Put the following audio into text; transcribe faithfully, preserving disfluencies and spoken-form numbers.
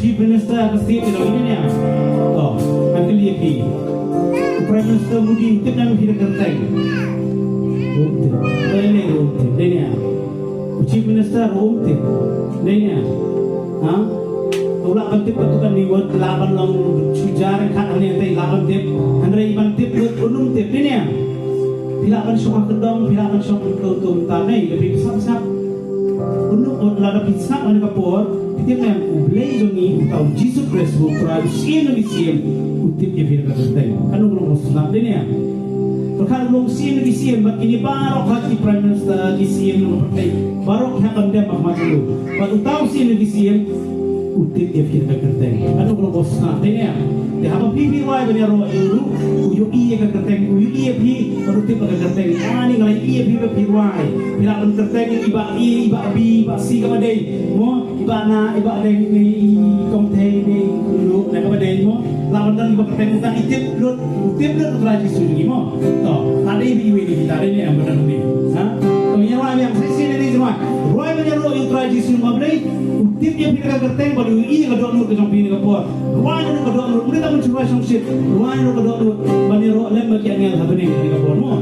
Chief Minister ka state jong ngi, dei ne em? To, ngan kylli ïa phi. U Prime Minister Modi u tip ne em ïa ka kyrteng? Um tip. Dei ne em, um tip. Dei ne em? U Chief Minister um tip. Dei ne em? Ha? U lah ban tip katto katne word, lah ban long shu jar khat hangne hangtai, lah ban tip. Hynrei ban tip lut un um tip, dei ne em? Phi lah ban shong ha ka dong, phi lah ban shong ha ka dong, to mynta ne, lada phi sngap sngap. Un um, lada phi sngap ha kane ka por, phi tip ne em, U Blei jong ngi, uta u Jisu Khrist, u Trai, u Syiem jong ki syiem, u tip ïa phi da ka kyrteng. Katno ka long ka sngap, dei ne em? Pyrkhat, u long Syiem jong ki syiem, bad kine baroh ha ki Prime Minister, ki syiem jong ka pyrthei, baroh ki hap ban dem ha khmat jong u. Bad uta u Syiem jong ki syiem, u tip ïa phi da ka kyrteng. Katno ka long ka sngap, dei ne em? Te haba phi, phi rwai ban ïaroh ïa u ruh, u ïohi ïa ka kyrteng, u ïohi ïa phi, bad u tip ïa ka kyrteng. Ani nga la ïohi ïa phi ba phi rwai. Phi lah ban kyrteng i Bah A, i Bah B, i Bah C, kaba dei. Mo, i Bah Na, i Bah Deng, i, i, i Kong Thei, i, i Luh, na kaba dei mo. Lah ban don kiba kyrteng, uta i tip lut, u tip lut u Trai Jisu jong ngi mo. To, la dei ba iwei na kita, dei ne em, ba don hangne? Ha? To, ïa rwai biang, sa shisien ïa rwai. Rwai ban ïaroh ïa u Trai Jisu, ma Blei u tip ïa phi da ka kyrteng, bad u ïohi ïa ka dohnud ka jong phi ha kane ka por. Rwai na ka dohnud, ym dei tang ban shu rwai shongshit. Rwai na ka dohnud ban ïaroh lem bad ki angel ha bneng ha kane ka por mo.